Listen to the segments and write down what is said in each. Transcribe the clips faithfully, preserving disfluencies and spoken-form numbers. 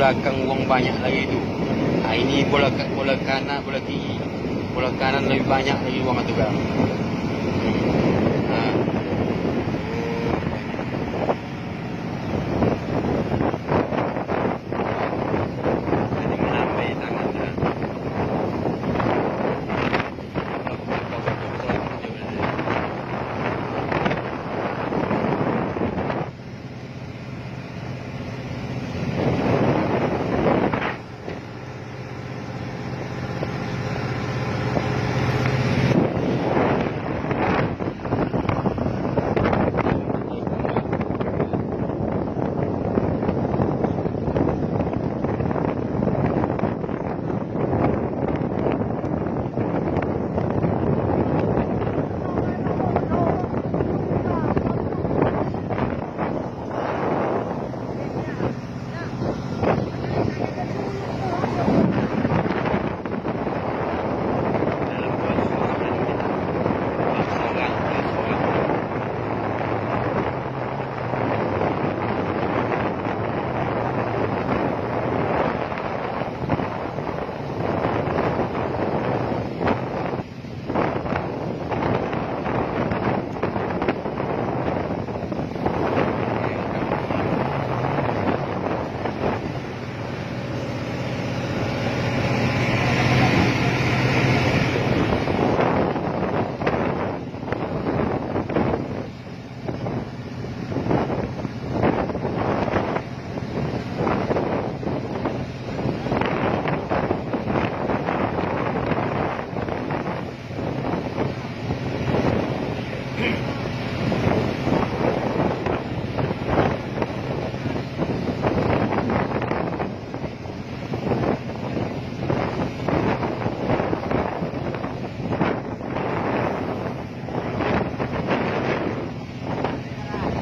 Akan uang banyak lagi tu. Ha, ini bola ka-, bola kanan, bola kiri. Bola kanan lebih banyak lagi uang tu kan. Hmm. Ha. Jadi melambai tangan tu kan.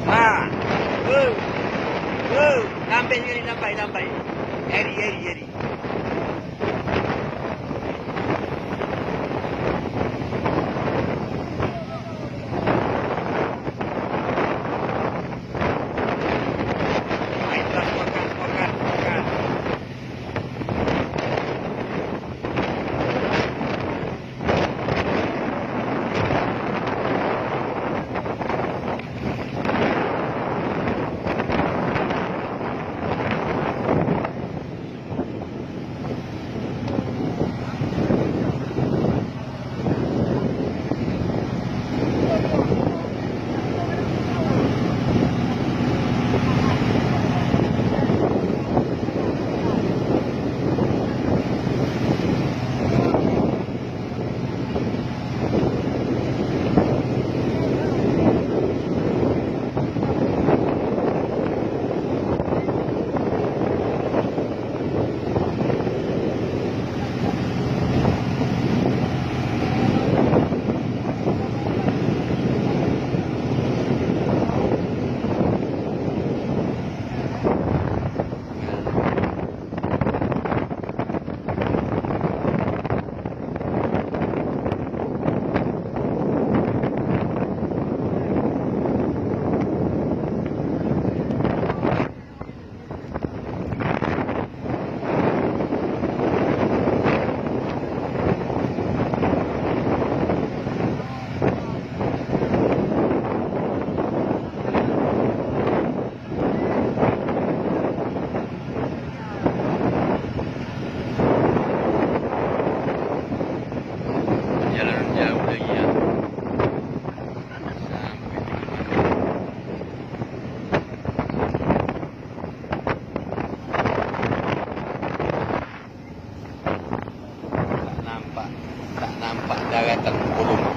Ma. Weu. Weu. Sampai sekali, sampai, sampai. Eri, eri, eri. Main terus, makan, makan, makan. Jalan jauh lagi, ya. Sampai di mana? Tak nampak, tak nampak daratan burung.